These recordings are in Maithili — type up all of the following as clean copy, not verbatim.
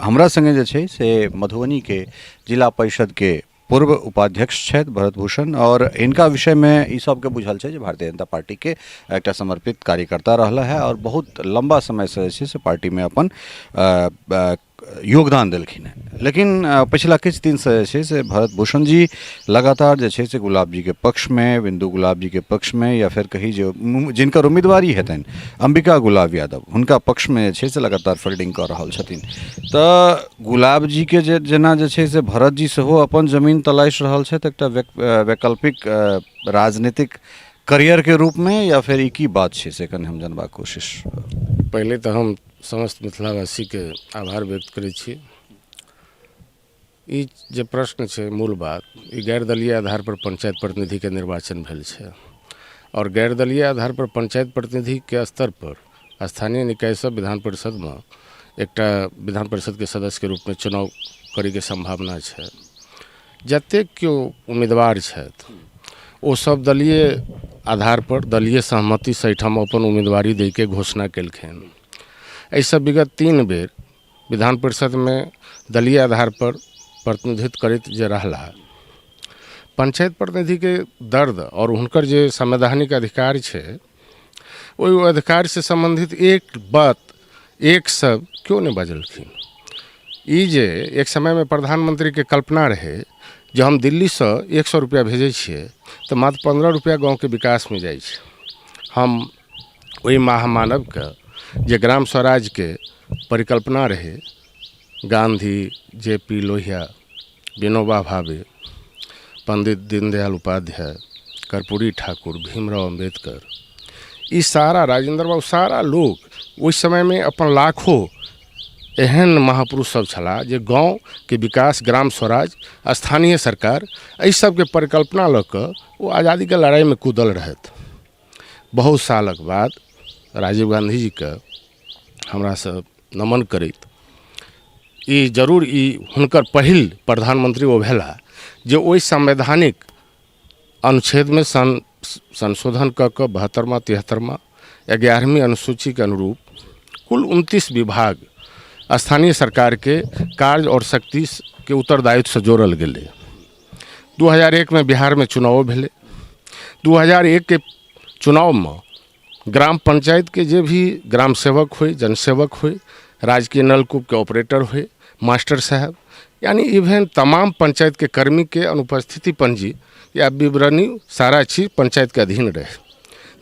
हमरा सङ्गे जे छै से मधुबनीके जिला परिषदके पूर्व उपाध्यक्ष छथि भरत भूषण आओर हिनका विषयमे ई सबके बुझल छै जे भारतीय जनता पार्टीके एकटा समर्पित कार्यकर्ता रहला है आओर बहुत लम्बा समयसँ जे छै से पार्टीमे अपन योगदान देलखिन हेँ। लेकिन पछिला किछु दिनसँ जे छै से भरत भूषण जी लगातार जे छै से गुलाब जीके पक्षमे, बिन्दु गुलाब जीके पक्षमे या फेर कही जे जिनकर उम्मीदवारी हेतनि अम्बिका गुलाब यादव, हुनका पक्षमे जे छै से लगातार फील्डिंग कऽ रहल छथिन। तऽ गुलाब जीके जे जेना जे छै से भरत जी सेहो अपन जमीन तलाशि रहल छथि एकटा वैकल्पिक राजनीतिक करियरके रूपमे या फेर ई की बात छै से कनि हम जानबाक कोशिश। पहिले तऽ हम समस्त मिथिलावासीके आभार व्यक्त करै छी। ई जे प्रश्न छै, मूल बात ई गैर दलीय आधार पर पंचायत प्रतिनिधिके निर्वाचन भेल छै आओर गैर दलीय आधार पर पंचायत प्रतिनिधिके स्तर पर स्थानीय निकायसँ विधान परिषदमे एकटा विधान परिषदके सदस्यके रूपमे चुनाव करैके सम्भावना छै। जतेक केओ उम्मीदवार छथि ओ सब दलीय आधार पर दलीय सहमतिसँ एहिठाम अपन उम्मीदवारी दैके घोषणा केलखिन। एहिसँ विगत 3 बेर विधान परिषदमे दलीय आधार पर प्रतिनिधित्व करैत जे रहला, पंचायत प्रतिनिधिके दर्द आओर हुनकर जे संवैधानिक अधिकार छै ओहि अधिकारसँ सम्बन्धित एक बात एक शब्द केओ नहि बजलखिन। ई जे एक समयमे प्रधानमंत्रीके कल्पना रहै जे हम दिल्लीसँ 100 रुपैआ भेजै छियै तऽ मात्र 15 रुपैआ गाँवके विकासमे जाइ छै। हम ओहि महामानवके जे ग्राम स्वराजके परिकल्पना रहै, गांधी, जे पी लोहिया, विनोबा भावे, पंडित दीनदयाल उपाध्याय, कर्पूरी ठाकुर, भीमराव अम्बेडकर, ई सारा राजेंद्र बाबू, सारा लोग ओहि समयमे अपन लाखों एहन महापुरुष सब छलाह जे गाँवके विकास, ग्राम स्वराज, स्थानीय सरकार, एहि सबके परिकल्पना लऽ कऽ ओ आजादीके लड़ाइमे कूदल रहथि। बहुत सालक बाद राजीव गांधी जीके हमरा सब नमन करैत ई जरूर ई हुनकर पहिल प्रधानमंत्री ओ भेला जे ओहि संवैधानिक अनुच्छेदमे संशोधन कऽ कऽ 72वां 73वां 11वीं अनुसूचीके अनुरूप कुल 29 विभाग स्थानीय सरकारके कार्य आओर शक्तिके उत्तरदायित्वसँ जोड़ल गेलै। 2001मे बिहारमे चुनावो भेलै। 2001के चुनावमे ग्राम पंचायतके जे भी ग्राम सेवक होइ, जनसेवक होइ, राजकीय नलकूपके ऑपरेटर होइ, मास्टर साहब, यानी इवेन तमाम पंचायतके कर्मीके अनुपस्थिति पंजी या विवरणी सारा चीज पंचायतके अधीन रहै।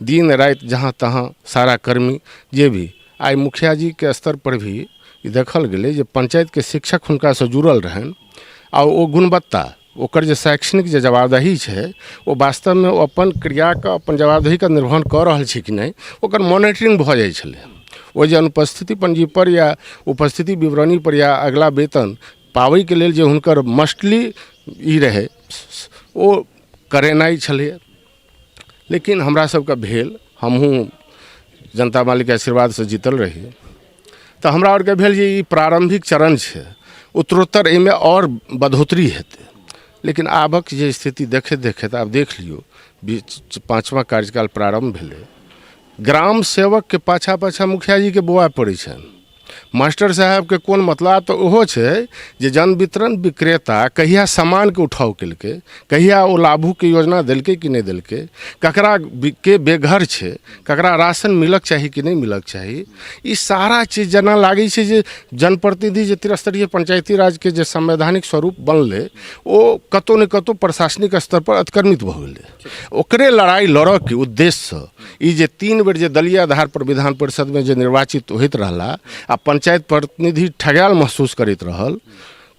दिन राति जहाँ तहाँ सारा कर्मी जे भी आइ मुखिया जीके स्तर पर भी ई देखल गेलै जे पंचायतके शिक्षक हुनकासँ जुड़ल रहनि आ ओ गुणवत्ता ओकर जे शैक्षणिक जे जवाबदेही छै ओ वास्तवमे ओ अपन क्रियाके अपन जवाबदेहीके निर्वहन कऽ रहल छै कि नहि ओकर मॉनिटरिंग भऽ जाइ छलै। ओ जे अनुपस्थिति पंजी पर या उपस्थिति विवरणी पर या अगिला वेतन पाबैके लेल जे हुनकर मस्टली ई रहै ओ करेनाइ छलैए। लेकिन हमरा सबके भेल, हमहूँ जनता मालिकके आशीर्वादसँ जीतल रही, तऽ हमरा आरके भेल जे ई प्रारम्भिक चरण छै, उत्तरोत्तर एहिमे आओर बढ़ोतरी हेतै। लेकिन आबक जे स्थिति देखैत देखैत आब देख लियौ, 5वां कार्यकाल प्रारम्भ भेलै, ग्राम सेवकके पाछाँ पाछाँ मुखिया जीके बौआए पड़ै छनि। मास्टर साहेबके कोन मतलब, तऽ ओहो छै जे जन वितरण विक्रेता कहिया सामानके उठाव केलकै, कहिया ओ लाभुकके योजना देलकै कि नहि देलकै, ककरा के बेघर छै, ककरा राशन मिलक चाही कि नहि मिलक चाही, ई सारा चीज जेना लागै छै जे जनप्रतिनिधि जे त्रिस्तरीय पंचायती राजके जे संवैधानिक स्वरूप बनलै ओ कतहु ने कतहु प्रशासनिक स्तरपर अतिक्रमित भऽ गेलै। ओकरे लड़ाइ लड़ऽके उद्देश्यसँ ई जे 3 बेर जे दलीय आधार पर विधान परिषदमे जे निर्वाचित होइत रहला आ पंचायत प्रतिनिधि ठगायल महसूस करैत रहल,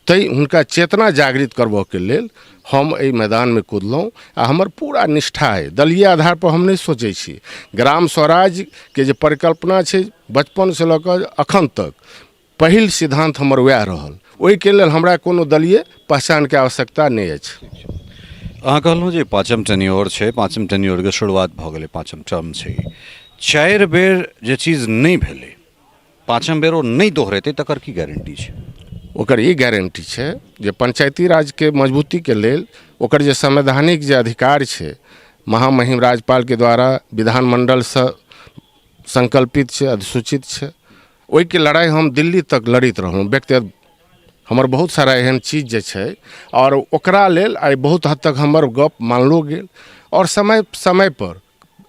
तै हुनका चेतना जागृत करबऽके लेल हम एहि मैदानमे कूदलहुँ आ हमर पूरा निष्ठा अइ। दलीय आधार पर हम नहि सोचै छी। ग्राम स्वराजके जे परिकल्पना छै बचपनसँ लऽ कऽ अखन तक पहिल सिद्धान्त हमर वएह रहल, ओहिके लेल हमरा कोनो दलीय पहचानके आवश्यकता नहि अछि। अहाँ कहलहुँ जे 5म टेन्योर छै, 5म टेन्योरके शुरुआत भऽ गेलै, 5म टर्म छै। 4 बेर जे चीज नहि भेलै 5म बेर ओ नहि दोहरेतै, तकर की गारंटी छै? ओकर ई गारंटी छै जे पंचायती राजके मजबूतीके लेल ओकर जे संवैधानिक जे अधिकार छै महामहिम राज्यपालके द्वारा विधानमंडलसँ संकल्पित छै, अधिसूचित छै, ओहिके लड़ाइ हम दिल्ली तक लड़ैत रहलहुँ व्यक्तिगत हमर बहुत सारा एहन चीज जे छै आओर ओकरा लेल आइ बहुत हद तक हमर गप मानलो गेल आओर समय समयपर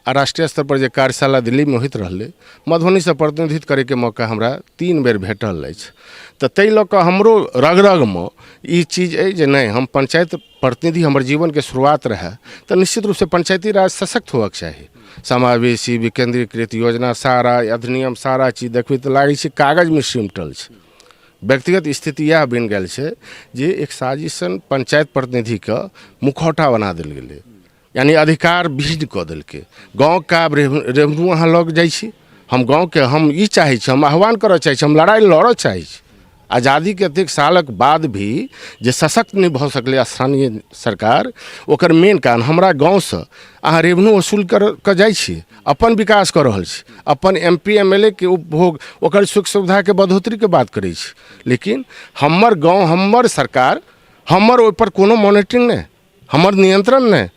राष्ट्रीय स्तरपर जे कार्यशाला दिल्लीमे होइत रहलै, मधुबनीसँ प्रतिनिधित्व करैके मौका हमरा 3 बेर भेटल अछि। तऽ ताहि लऽ कऽ हमरो रग रगमे ई चीज अइ जे नहि, हम पंचायत प्रतिनिधि हमर जीवनके शुरुआत रहए, तऽ निश्चित रूपसँ पंचायती राज सशक्त होबक चाही। समावेशी विकेन्द्रीकृत योजना, सारा अधिनियम, सारा चीज देखबै तऽ लागै छै कागजमे सिमटल छै। व्यक्तिगत स्थिति इएह बनि गेल छै जे एक साजिशन पंचायत प्रतिनिधिके मुखौटा बना देल गेलै, यानी अधिकार विहीन कऽ देलकै। गाँवके आब रेवेन्यू अहाँ लग जाइ छी, हम गाँवके हम ई चाहै छी, हम आह्वान करऽ चाहै छी, हम लड़ाइ लड़ऽ चाहै छी। आजादीके एतेक सालक बाद भी जे सशक्त नहि भऽ सकलै स्थानीय सरकार, ओकर मेन कारण हमरा गाँवसँ अहाँ रेवेन्यू वसूल कर कऽ जाइ छी, अपन विकास कऽ रहल छी, अपन M P M L A के उपभोग, ओकर सुख सुविधाके बढ़ोतरीके बात करै छी, लेकिन हमर गाँव, हमर सरकार, हमर ओहिपर कोनो मॉनिटरिंग नहि, हमर नियंत्रण नहि।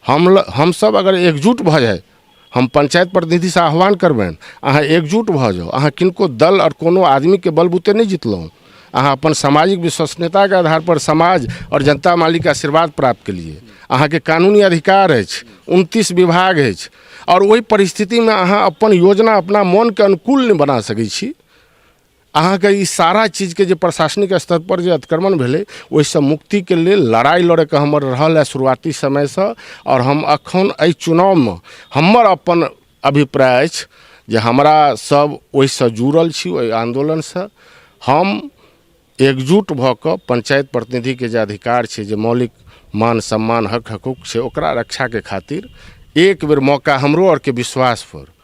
हमसब अगर एकजुट भऽ जाइ, हम पंचायत प्रतिनिधिसँ आह्वान करबनि, अहाँ एकजुट भऽ जाउ। अहाँ किनको दल आओर कोनो आदमीके बलबूते नहि जितलहुँ, अहाँ अपन सामाजिक विश्वसनीयताके आधारपर समाज आओर जनता मालिकके आशीर्वाद प्राप्त केलियै। अहाँके कानूनी अधिकार अछि, 29 विभाग अछि, आओर ओहि परिस्थितिमे अहाँ अपन योजना अपना मोनके अनुकूल नहि बना सकै छी। अहाँके ई सारा चीजके जे प्रशासनिक स्तरपर जे अतिक्रमण भेलै, ओहिसँ मुक्तिके लेल लड़ाइ लड़ैके हमर रहल है शुरुआती समयसँ। आओर हम एखन एहि चुनावमे हमर अपन अभिप्राय अछि जे हमरा सब ओहिसँ जुड़ल छी, ओहि आन्दोलनसँ हम एकजुट भऽ कऽ पंचायत प्रतिनिधिके जे अधिकार छै, जे मौलिक मान सम्मान हक हकूक छै, ओकरा रक्षाके खातिर एक बेर मौका हमरो आरके विश्वासपर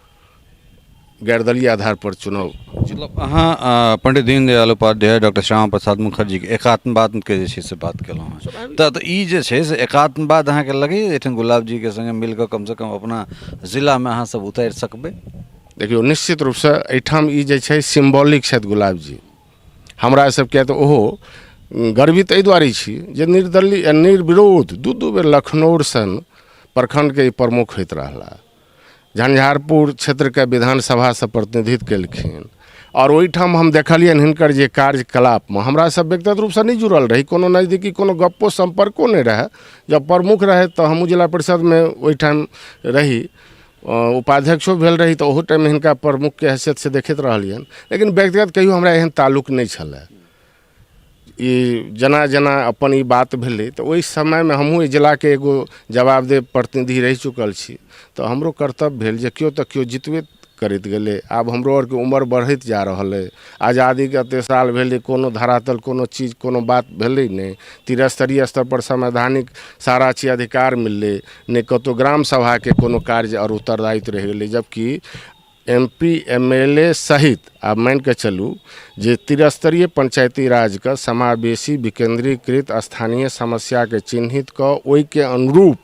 गैरदलीय आधार पर चुनाव। मतलब अहाँ पंडित दीनदयाल उपाध्याय, डॉक्टर श्यामा प्रसाद मुखर्जीके एकात्मवादके जे छै से बात केलहुँ हँ, तऽ ई जे छै से एकात्मवाद अहाँके लगैए एहिठाम गुलाब जीके सङ्गे मिलि कऽ कमसँ कम अपना जिलामे अहाँ सब उतारि सकबै? देखियौ, निश्चित रूपसँ एहिठाम ई जे छै सिम्बॉलिक छथि गुलाब जी हमरा सबके, तऽ ओहो गर्वित एहि दुआरे छी जे निर्दलीय निर्विरोध 2-2 बेर लखनौर सन प्रखण्डके ई प्रमुख होइत रहला, झंझारपुर क्षेत्रके विधानसभासँ प्रतिनिधित्व केलखिन, आओर ओहिठाम हम देखलियनि हिनकर जे कार्यकलापमे हमरा सब व्यक्तिगत रूपसँ नहि जुड़ल रही, कोनो नजदीकी कोनो गप्पो सम्पर्को नहि रहए। जब प्रमुख रहै तऽ हमहूँ जिला परिषदमे ओहिठाम रही, उपाध्यक्षो भेल रही, तऽ ओहो टाइममे हिनका प्रमुखके हैसियतसँ देखैत रहलियनि, लेकिन व्यक्तिगत कहियो हमरा एहन ताल्लुक नहि छलए। ई जेना जेना अपन ई बात भेलै तऽ ओहि समयमे हमहूँ एहि जिलाके एगो जवाबदेह प्रतिनिधि रहि चुकल छी, तऽ हमरो कर्तव्य भेल जे केओ तऽ केओ जितबे करैत गेलै। आब हमरो आरके उमर बढ़ैत जा रहल अइ, आजादीके एतेक साल भेलै, कोनो धरातल कोनो चीज कोनो बात भेलै नहि। त्रिस्तरीय स्तरपर संवैधानिक सारा चीज अधिकार मिललै नहि, कतहु ग्राम सभाके कोनो कार्य आओर उत्तरदायित्व रहि गेलै, जबकि M P M L A सहित आब मानिकऽ चलू जे त्रिस्तरीय पंचायती राजके समावेशी विकेन्द्रीकृत स्थानीय समस्याके चिन्हित कऽ ओहिके अनुरूप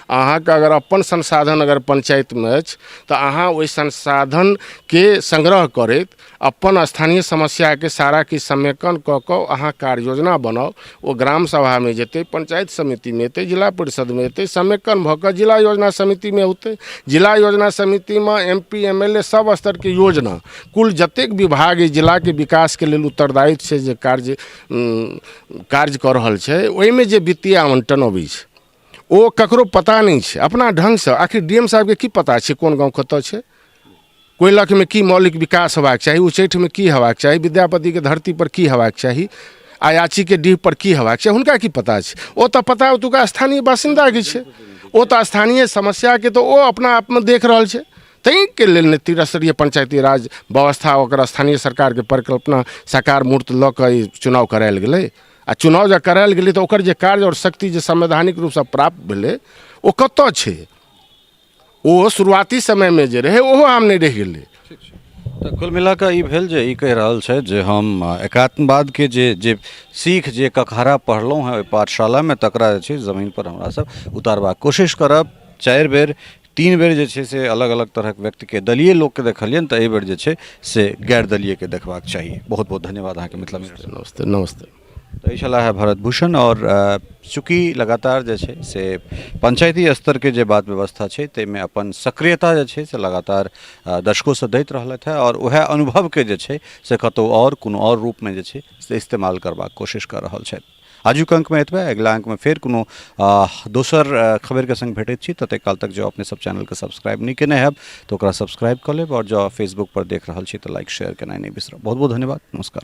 अहाँके अगर अपन संसाधन अगर पंचायतमे अछि तऽ अहाँ ओहि संसाधनके संग्रह करैत अपन स्थानीय समस्याके सारा किछु समेकन कऽ कऽ अहाँ कार्य योजना बनाउ। ओ ग्राम सभामे जेतै, पंचायत समितिमे एतै, जिला परिषदमे एतै, समेकन भऽ कऽ जिला योजना समितिमे औतै। जिला योजना समितिमे M P M L A सब स्तरके योजना, कुल जतेक विभाग एहि जिलाके विकासके लेल उत्तरदायित्व छै, जे कार्य कार्य कऽ रहल छै, ओहिमे जे वित्तीय आवंटन अबै छै ओ ककरो पता नहि छै अपना ढङ्गसँ। आखिर डी एम साहबके की पता छै कोन गाँव कतऽ छै, कोइलखमे की मौलिक विकास हेबाक चाही, उच्चैठमे की हेबाक चाही, विद्यापतिके धरतीपर की हेबाक चाही, अयाचीके डीहपर की हेबाक चाही, हुनका की पता छै? ओ तऽ पता ओतुका स्थानीय बासिन्दाके छै, ओ तऽ स्थानीय समस्याके तऽ ओ अपना आपमे देख रहल छै। ताहिके लेल ने त्रिस्तरीय पंचायती राज व्यवस्था, ओकर स्थानीय सरकारके परिकल्पना साकार मूर्त लऽ कऽ ई चुनाव करायल गेलै। आ चुनाव जे करायल गेलै तऽ ओकर जे कार्य आओर शक्ति जे संवैधानिक रूपसँ प्राप्त भेलै ओ कतऽ छै? ओ शुरुआती समयमे जे रहै ओहो आब नहि रहि गेलै। तऽ कुल मिला कऽ ई भेल जे ई कहि रहल छथि जे हम एकात्मवादके जे जे सीख जे ककहरा पढ़लहुँ हेँ ओहि पाठशालामे, तकरा जे छै जमीनपर हमरा सब उतारबाक कोशिश करब। 4 बेर 3 बेर जे छै से अलग अलग तरहक व्यक्तिके दलीय लोकके देखलियनि, तऽ एहिबेर जे छै से गैर दलीयके देखबाक चाही। बहुत बहुत धन्यवाद अहाँके मिथिला मिरर। नमस्ते नमस्ते। तऽ ई छलाह भरत भूषण। आओर चूँकि लगातार जे छै से पंचायती स्तरके जे बात व्यवस्था छै ताहिमे अपन सक्रियता जे छै से लगातार दशकोसँ दैत रहलथि हेँ, आओर उएह अनुभवके जे छै से कतहु आओर कोनो आओर रूपमे जे छै से इस्तेमाल करबाक कोशिश कऽ रहल छथि। आजुक अङ्कमे एतबे, अगिला अङ्कमे फेर कोनो दोसर खबरिके सङ्ग भेटैत छी। ततेक काल तक जँ अपने सब चैनलके सब्सक्राइब नहि केने हैब तऽ ओकरा सब्सक्राइब कऽ लेब, आओर जँ फेसबुकपर देख रहल छी तऽ लाइक शेयर केनाइ नहि बिसरब। बहुत बहुत धन्यवाद, नमस्कार।